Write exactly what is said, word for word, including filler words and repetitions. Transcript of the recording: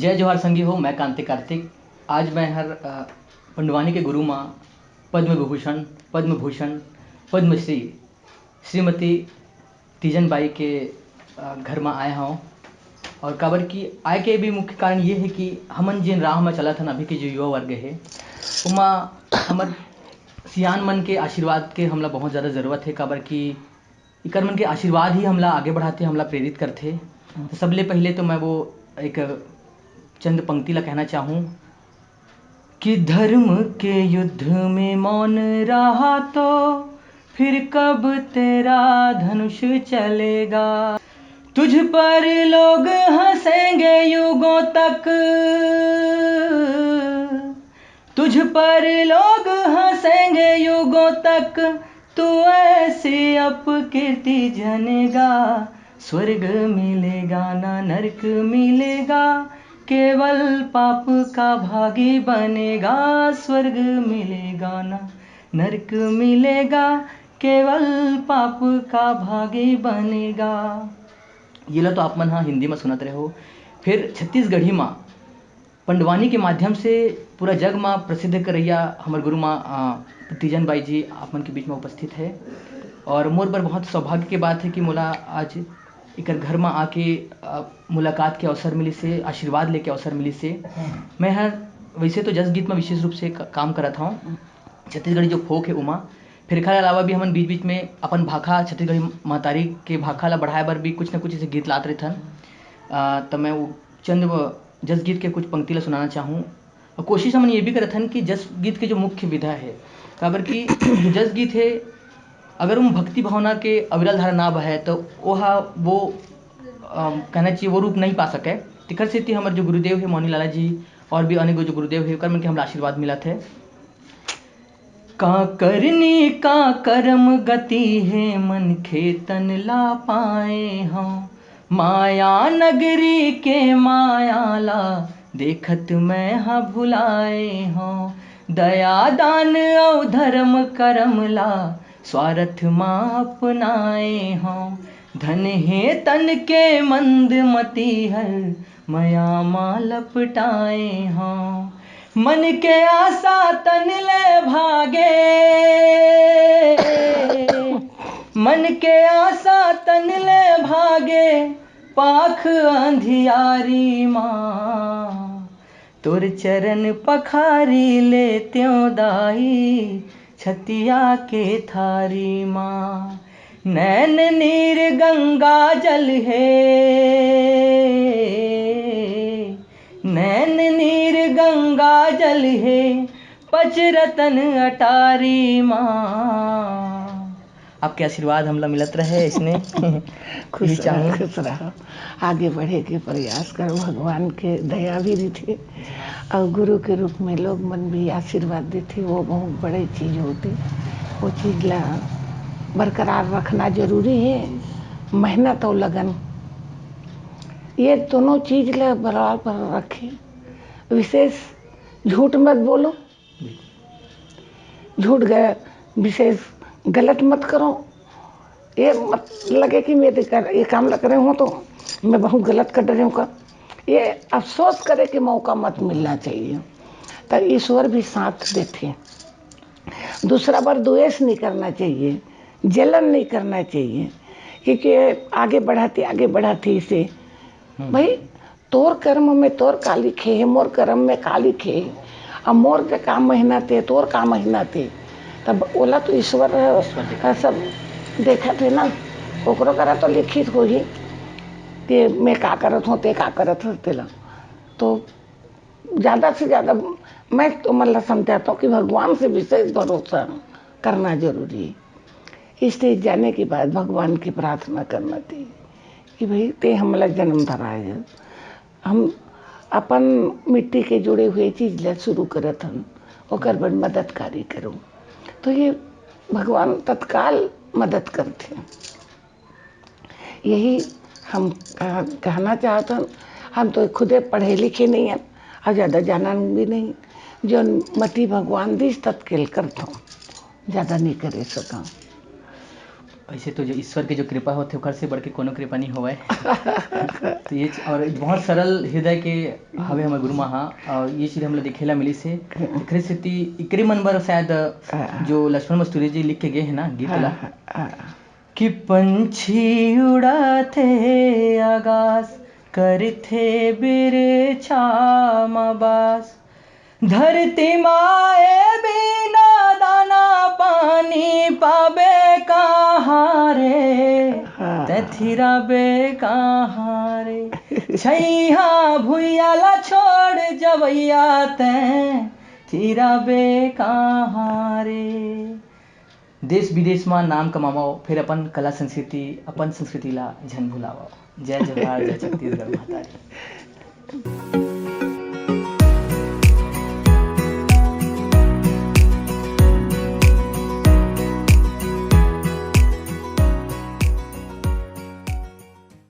जय जोहार संगी हो, मैं कांति कार्तिक। आज मैं हर, अ, पंडवानी के गुरु माँ पद्म विभूषण, पद्म भूषण, पद्मश्री श्रीमती तीजन बाई के, अ, घर म आए हव। और काबर कि आए के भी मुख्य कारण ये है कि हमन जेन राह म चलत हन, अभी के जो युवा वर्ग है, ओमा हमर सियान मन के आशीर्वाद के हमला बहुत ज़्यादा ज़रूरत है, काबर कि इकर मन के आशीर्वाद ही हमला आगे बढ़ाथे, हमला प्रेरित करथे। तो सबले पहले तो मैं वो एक चंद पंक्ति ला कहना चाहूँ कि धर्म के युद्ध में मौन रहा तो फिर कब तेरा धनुष चलेगा। तुझ पर लोग हंसेंगे युगों तक, तुझ पर लोग हंसेंगे युगों तक, तू ऐसी अपकीर्ति जनेगा। स्वर्ग मिलेगा ना नरक मिलेगा, केवल पाप का भागी बनेगा। स्वर्ग मिलेगा ना नरक मिलेगा, केवल पाप का भागी बनेगा। ये ला तो आप मन हा हिंदी में सुनत रहे हो। फिर छत्तीसगढ़ी माँ पंडवानी के माध्यम से पूरा जग मा प्रसिद्ध करैया हमर गुरु माँ, अ, तीजन बाई जी आप मन के बीच में उपस्थित है। और मोर बर बहुत सौभाग्य के बात है कि मोला आज एकर घर मा आके, अ, मुलाकात के अवसर मिलिस हे, आशीर्वाद लेके अवसर मिलिस हे। मैं हर वैसे तो जस गीत में विशेष रूप से क-, काम करत हूँ, छत्तीसगढ़ी जो फोक है उमा, फिर एखर अलावा भी हमन बीच-बीच में अपन भाखा, छत्तीसगढ़ी महतारी के भाखा ला बढ़ाए बर भी कुछ न कुछ ऐसे गीत लात रहिथन। अ, त मैं वो चंद वो जस गीत के कुछ पंक्ति ला सुनाना चाहूँ। और कोशिश हमन ये भी करत हन कि जस गीत के जो मुख्य विधा है, काबर कि जो जस गीत है, अगर उम भक्ति भावना के अविरल धारा ना बहे, तो ओहा वो, अ, कहना चाहिए, वो रूप नहीं पा सके। तेकर सेती हमर जो गुरुदेव है मौनी लाला जी और भी अनेक जो गुरुदेव है, ओकर मन के हमला आशीर्वाद मिलत है। का करनी का करम गति हे, मन खेतन ला पाए हौं। माया नगरी के माया ला, देखत मैं हा भुलाए हौं। दया दान अउ धर्म करम ला, स्वारथ मा अपनाए हौं। धन हे तन के मंद मती हर, मया मा लपटाए हौं। मन के आशा तन ले भागे, मन के आशा तन ले भागे, पाख अंधियारी मा। तोर चरण पखारी ले त्यों दाई, छतिया के थारी मा। नैन नीर गंगा जल हे, नैन नीर गंगा जल हे, पच रतन अटारी मा। आपके आशीर्वाद हमला मिलत रहे इसने। खुश यही रहो, चाहूँ। खुश रहो। आगे बढ़े के प्रयास करो, भगवान के दया भी रहिथे और गुरु के रूप में लोग मन भी आशीर्वाद देथे, वो बहुत बड़े चीज होथे। वो चीज ला बरकरार रखना जरूरी है। मेहनत और लगन, ये दोनों चीज ला बराबर रखें। विशेष झूठ मत बोलो, झूठ ग-, विशेष गलत मत करो। ये मत लगे कि मैं ये कर, ये काम लग रहे हूँ तो मैं बहुत गलत कर रही हूँ का। ये अफसोस करे के मौका मत मिलना चाहिए। तो ईश्वर भी साथ देथे। दूसरा पर द्वेष नहीं करना चाहिए, जलन नहीं करना चाहिए, क्योंकि आगे बढ़ाते, आगे बढ़ाते इसे, हम्म। भाई, तोर कर्म में तोर का लिखे हे, मोर कर्म में का लिखे हे, अब मोर के का मेहनत हे, तोर का मेहनत हे, तब ओला तो ईश्वर, ईश्वर देखथे। सब देखत हे ना, ओकरो करा तो लिखित होही कि मैं का करत हूँ, ते का करत हस, तेला। तो ज़्यादा से ज़्यादा मैं तो मन ला समझाता हूँ कि भगवान से विशेष भरोसा करना जरूरी है। स्टेज जाने के बाद भगवान की प्रार्थना करना चाहिए कि भाई, ते हमला जन्म धराए है, हम अपन मिट्टी के जुड़े हुए चीज ला शुरू करत हन, ओकर बर मददकारी करो। तो ये भगवान तत्काल मदद करथे। यही हम कह-, कहना चाहत हन। हम तो खुदे पढ़े लिखे नहीं हन और ज़्यादा जानन भी नहीं। जो मती भगवान दिस ततकेल करथों, ज़्यादा नहीं करे सकन। ऐसे तो जो ईश्वर के जो कृपा होथे, ओकर से बढ़ के कोनो कृपा नहीं होवय। तो ये च-, और बहुत सरल हृदय के हवे हमर गुरु माँ हा, और ये चीज हमला देखे ला मिलिस हे। एकरे सेती, एकरे मन बर शायद जो लक्ष्मण मस्तुरी जी लिख के गए हैं ना गीत ला, कि पंछी उड़ाथे आकाश, करथे बिरछा म बास। धरती माए बिना दाना पानी पाबे कहाँ रे? हाँ। तै थिराबे कहाँ रे? छैहा भुइया ला छोड़ जवैया, तै थिराबे कहाँ रे? देश विदेश मा नाम कमावव, फिर अपन कला संस्कृति, अपन संस्कृति ला झन भुलावव। जय जोहार, जय छत्तीसगढ़ महतारी।